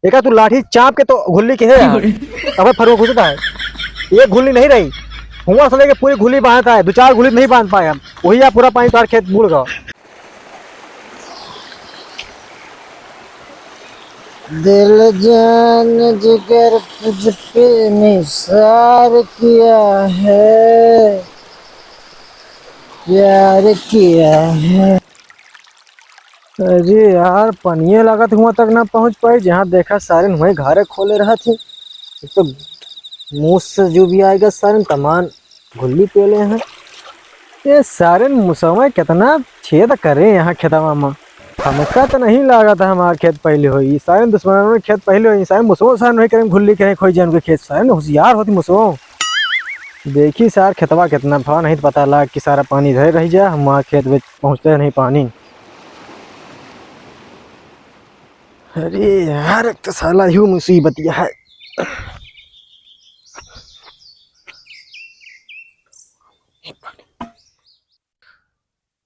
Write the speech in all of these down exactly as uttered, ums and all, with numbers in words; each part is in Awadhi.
एका तू लाठी चाप के तो घुल्ली के है यार। अबे फरुआ घुसता है, एक घुल्ली नहीं रही, हुआ से लेके पूरी घुल्ली बांधता है, दो चार घुल्ली नहीं बांध पाए हम, वही आप पूरा पानी तोहार खेत बूड़ गवा। दिल जान जिगर तुझ पे निसार किया है, प्यार किया है। अरे यार, पनिया लागत हुआ तक ना पहुँच पाई, जहाँ देखा सारे हुए घरे खोले रहत है। एक तो मूस से जो भी आएगा सारे तमान घुल्ली पेले हैं। ये सारे मुसवा कितना छेद करे यहाँ खेतवा में। हमका तो नहीं लागत है हमार खेत पहले होई, सारे दुश्मनों ने खेत पहले होई, सारे मुसवा सारे नहीं करें घुल्ली करें खोई जान के खेत, सारे होशियार होती मुसवा। देखी सार खेतवा कितना भा नहीं तो पता लाग कि सारा पानी इधर रह जा, हमार खेत में पहुँचते नहीं पानी। अरे यार, एक तो साला यू मुसीबत यह है।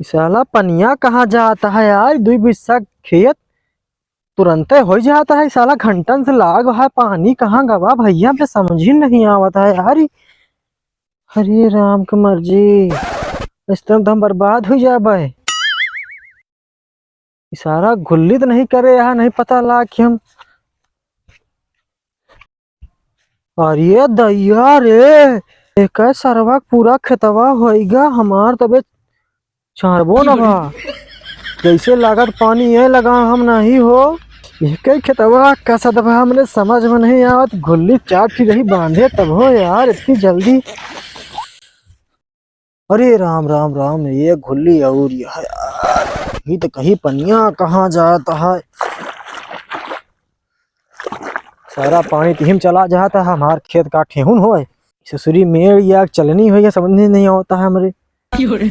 ई साला पनिया कहाँ जाता है यार? दुई बिस्सा खेत तुरंते हो जाता है। साला घंटन से लाग है, पानी कहाँ गवा भैया, हमसे समझ ही नहीं आवत है यार। हरे राम के मर्जी, इस तरह तो हम बर्बाद हो जाबे। ई सारा घुल्ली तो नहीं करे यहाँ, नहीं पता ला कि हम, अरे दैया रे, एक सरवा पूरा खेतवा होइगा हमार, तबे छाड़बो न बा। जैसे लागत पानी ये लगा हम नहीं हो, एक ही खेतवा कसत बा, हमरे समझ में नहीं आवत, घुल्ली चार ठी रही बांधे तब हो यार, इतनी जल्दी। अरे राम, राम, राम, ये घुल्ली और ये है यार, ये तो कहीं पनिया कहाँ जाता है। सारा पानी तिहिम चला जाता है, हमार खेत का ठेहुन होए। ससुरी मेड़ या चलनी होए, या समझ में नहीं आता है हमरे।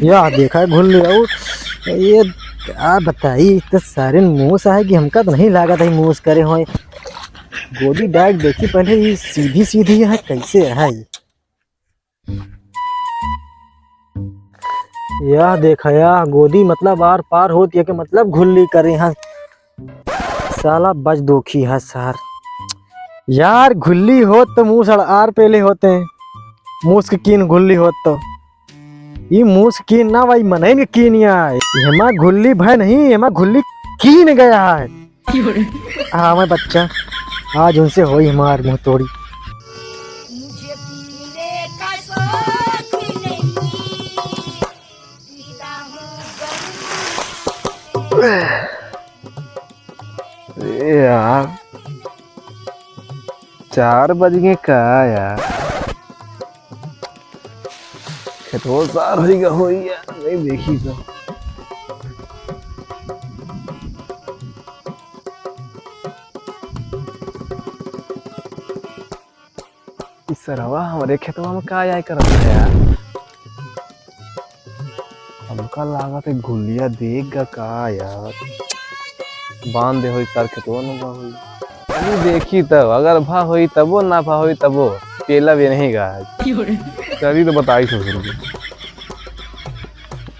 या देखा है घुल्ली और ये क्या बताई, तो सारे मूस है कि हमका तो नहीं लागत है मूस करे होए। गोदी डाइट देखी पहले, ये सीधी सीधी है, कैसे है ये? यह देखा, यह गोदी मतलब आर पार होत, ये के मतलब घुल्ली करे हैं। साला बज दोखी है सार। यार घुल्ली होत तो मूस अड़ आर पेले होते हैं। मूस के कीन घुल्ली होत तो। ई मूस कीन ना भाई, मनई में कीन आए। एमा घुल्ली भय नहीं, एमा घुल्ली कीन गया है। हाँ, मैं बच्चा, आज उनसे होई हमार मुंह तोड़ी। ए यार, चार बज गए का यार? खेतवा सार होई गा होई यार, नहीं देखी तो। ई सरवा हमरे खेतवा में का आय करत है यार? हमका लागत है गुलिया देख गा का यार? बांध दे होई सर खेतवा में बा होई। अभी देखी तब, अगर भा होई तबो, ना भा होई तबो, पेला भी नहीं गा। चली तो बताई ससुर के।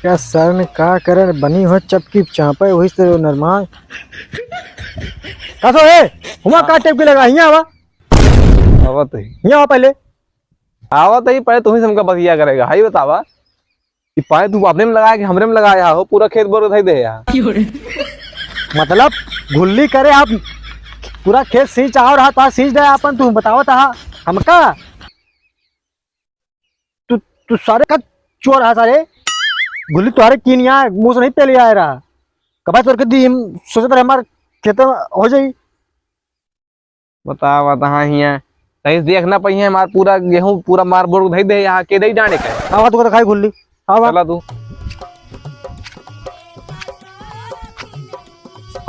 क्या सर ने का करे बनी हो चपकी चापे वही से नरमा। का सो है? हुआ का टेप के लगा? हियाँ आवा। आवत ही। हियाँ आवा पहले। आवत ही, पहले तुम ही से हमका बतिया करेगा। हाई बतावा। ई पानी तू अपने में लगाया कि हमरे में लगाया हो? पूरा खेत बोर के धई दे यार। मतलब घुल्ली करे आप पूरा खेत सींच चाहो रहा तो सींच दे आपन, तू बतावत हा हमका। तू, तू सारे का चोर हा सारे। घुल्ली तुहारे कीन आए, मुंह से नहीं पेले आए रहा। कबा तोर के दी हम सोचत रहे हमार खेत में हो जाई। बतावा तहाँ हियाँ। सही से देख ना पाई है, हमार पूरा गेहूँ पूरा मार बोर धई दे यहाँ के दई डांडे के। आवा तू तो खाई घुल्ली। आवा। चला तू।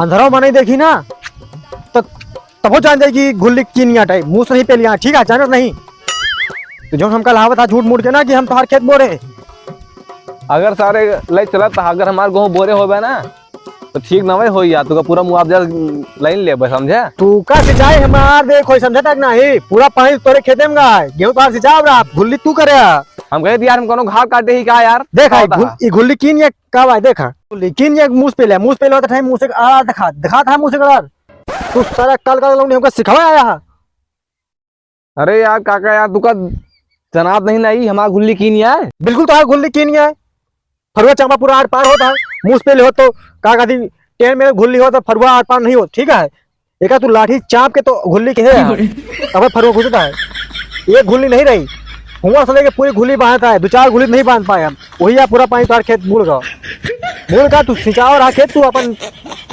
अंधरवा में नहीं देखी ना, तो तबो जान जाई कि घुल्ली कीन आटे, मुंह से नहीं पेलिया, ठीक है, जानत नहीं। तो जो हमका लावत था झूठ मूठ के ना कि हम तोहार खेत बोरे। अगर सारे ले चलत, अगर हमार गेहूँ बोरे होबे ना, तो ठीक ना होई यार, तुका पूरा मुआवजा लाइन लेबे, समझे? तू का सिंचाई हमार देख होई, समझे तक नहीं, पूरा पानी तोरे खेते में गा है, गेहूँ तोहार सिंचाई रहा, घुल्ली तू करे। हम कहे यार, हम कोनो घाव काटे ही का यार? देख, बतावा ई घुल-, तहा। ई घुल्ली कीन ये का भाई, देखा, घुल्ली कीन ये मुंह से पेले, मुंह से पेले होता टाइम मुंह से आ दिखा, दिखा था मुंह से कलर। तू सारा काल काल लौंडे हमका सिखावा आया है। अरे यार काका यार, तुका जनात नहीं ना, ई हमार घुल्ली कीन आए। बिल्कुल तोहार घुल्ली कीन आए। फरुआ चामा पूरा आर पार होत है, मुँह पे ले हो तो का कहती, टेन में घुल्ली हो तो फरुआ आर पार नहीं हो, ठीक है। एका तू लाठी चाप के तो घुल्ली के है यार। अब फरुआ घुसता है, ये घुल्ली नहीं रही। हुआ से लेके पूरी घुल्ली बांधता है, दो चार घुल्ली नहीं बांध पाए हम, वही आप पूरा पानी तोहार खेत बूड़ गवा। बूड़ का तू सिंचाओ रहा खेत, तू अपन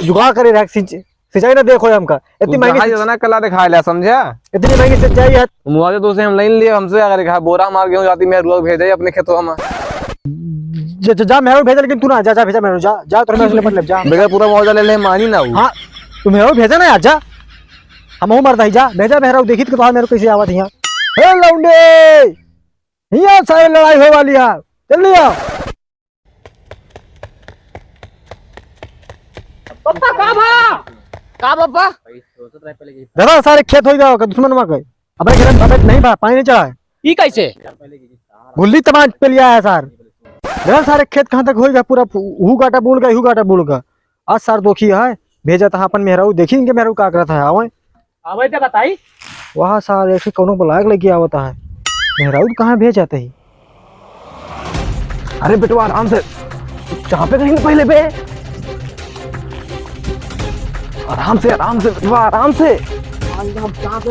जुगाड़ करे रहा सिंच-, सिंचाई ना देखो हमका। इतनी तू महंगी जहाज सिंच-, इतना कला दिखाए ला, समझा? इतनी महंगी सिंचाई है। मुआवजा तो उसे हम नहीं लिए, हमसे अगर कहा बोरा मार गेहूं जाती, मैं रुआ भेजे अपने खेतों में। ज-, ज-, जा मेहरारू भेजा, लेकिन तू ना जा, जा भेजा मेहरारू, जा, जा, तोरे मेहरारू से निपट ले, जा। बगैर पूरा मुआवजा ले ले, मानी ना वो। हाँ, तू मेहरारू भेजा ना यार, जा। हम हूँ मरता ही, जा, भेजा मेहरारू, देखी तो तोहार मेहरारू कैसे आवत यहाँ। हे लौंडे, यहाँ सारे लड़ाई होए वाली है, जल्दी आओ। पप्पा, का बा? का पप्पा? दादा, सारे खेत होई गवा का दुश्मन मा के। अबे खेत, अबे नहीं बा, पानी नहीं चढ़ा है। ई कैसे? गुल्ली तमाच पे लिया है सार। दादा, सारे खेत कहाँ तक होई गवा, पूरा फु-, हु गाटा बूड़ गवा, हु गाटा बूड़ गवा। आज सार दोखी है, भेजा था अपन मेहरारू, देखी इनके मेहरारू का करत है, आवे। आवे ते बताई। वहाँ सार एक कौनो बुलायक लेके आवता है। मेहरारू कहाँ भेज जाते ही? अरे बेटवा, आराम से, चापे कहीं पहले बे। आराम से, आराम से बेटवा, आराम से। आराम से,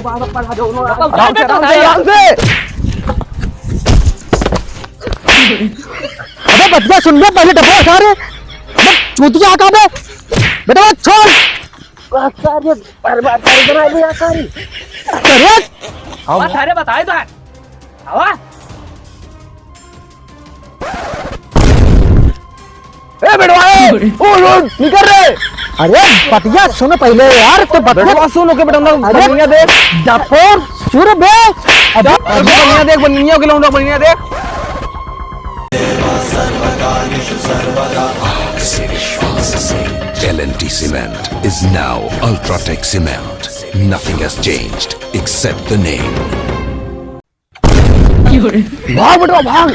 आराम से, आराम से। अबे बतिया सुन बे, पहले डबोर सारे। अबे चूतिया का बे? बेटवा छोड़। अरे, अरे, बताए तो है। आवा। ए बेटवा, ए, ओ, ओ, निकल रे। अरे बतिया सुन पहले यार, तो बतिया बेटवा सुन, ओके बेटा, ना अरे बनिया देख। डफोर सुर बे। अबे बनिया देख, बनिया के लौंडा बनिया देख। L and T Cement is now Ultratech Cement. Nothing has changed except the name. भाग बेटवा, भाग।